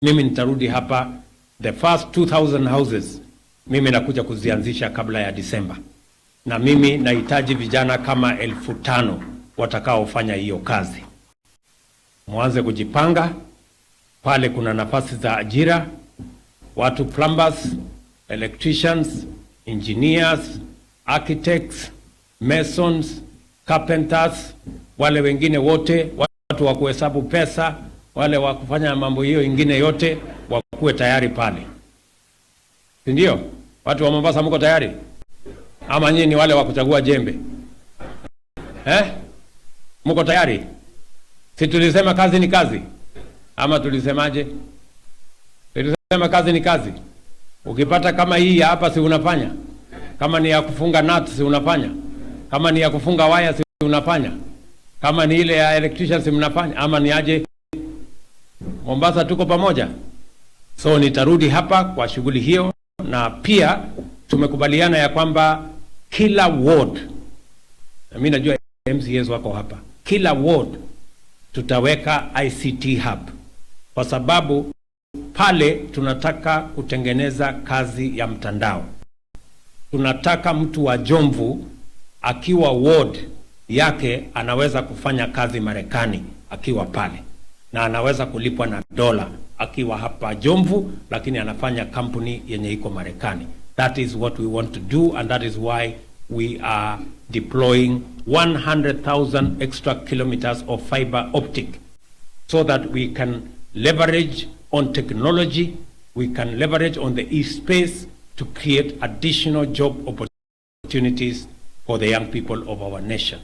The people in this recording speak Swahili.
Mimi nitarudi hapa, the first 2000 houses mimi nakuja kuzianzisha kabla ya Disemba, na mimi nahitaji vijana kama 5,000 watakaofanya hiyo kazi. Mwanze kujipanga pale, kuna nafasi za ajira, watu plumbers, electricians, engineers, architects, masons, carpenters, wale wengine wote, watu wa kuhesabu pesa, wale wa kufanya mambo hiyo ingine yote wakuwe tayari pale, si ndio? Watu wa Mombasa mko tayari ama nyinyi ni wale wa kuchagua jembe eh? Mko tayari? Si tulisema kazi ni kazi, ama tulisemaje? Tulisema kazi ni kazi. Ukipata kama hii ya hapa, si unafanya? Kama ni ya kufunga nut, si unafanya? Kama ni ya kufunga waya, si unafanya? Kama ni ile ya electrician, si mnafanya? Ama ni aje? Mombasa tuko pamoja. So nitarudi hapa kwa shughuli hiyo, na pia tumekubaliana ya kwamba kila ward, na mimi najua MCAs wako hapa, kila ward tutaweka ICT hub kwa sababu pale tunataka kutengeneza kazi ya mtandao. Tunataka mtu wa Jomvu akiwa ward yake anaweza kufanya kazi Marekani akiwa pale, na anaweza kulipwa na dola akiwa hapa Jomvu, lakini anafanya kampuni yenye iko Marekani. That is what we want to do and that is why we are deploying 100,000 extra kilometers of fiber optic so that we can leverage on technology, we can leverage on the e-space to create additional job opportunities for the young people of our nation.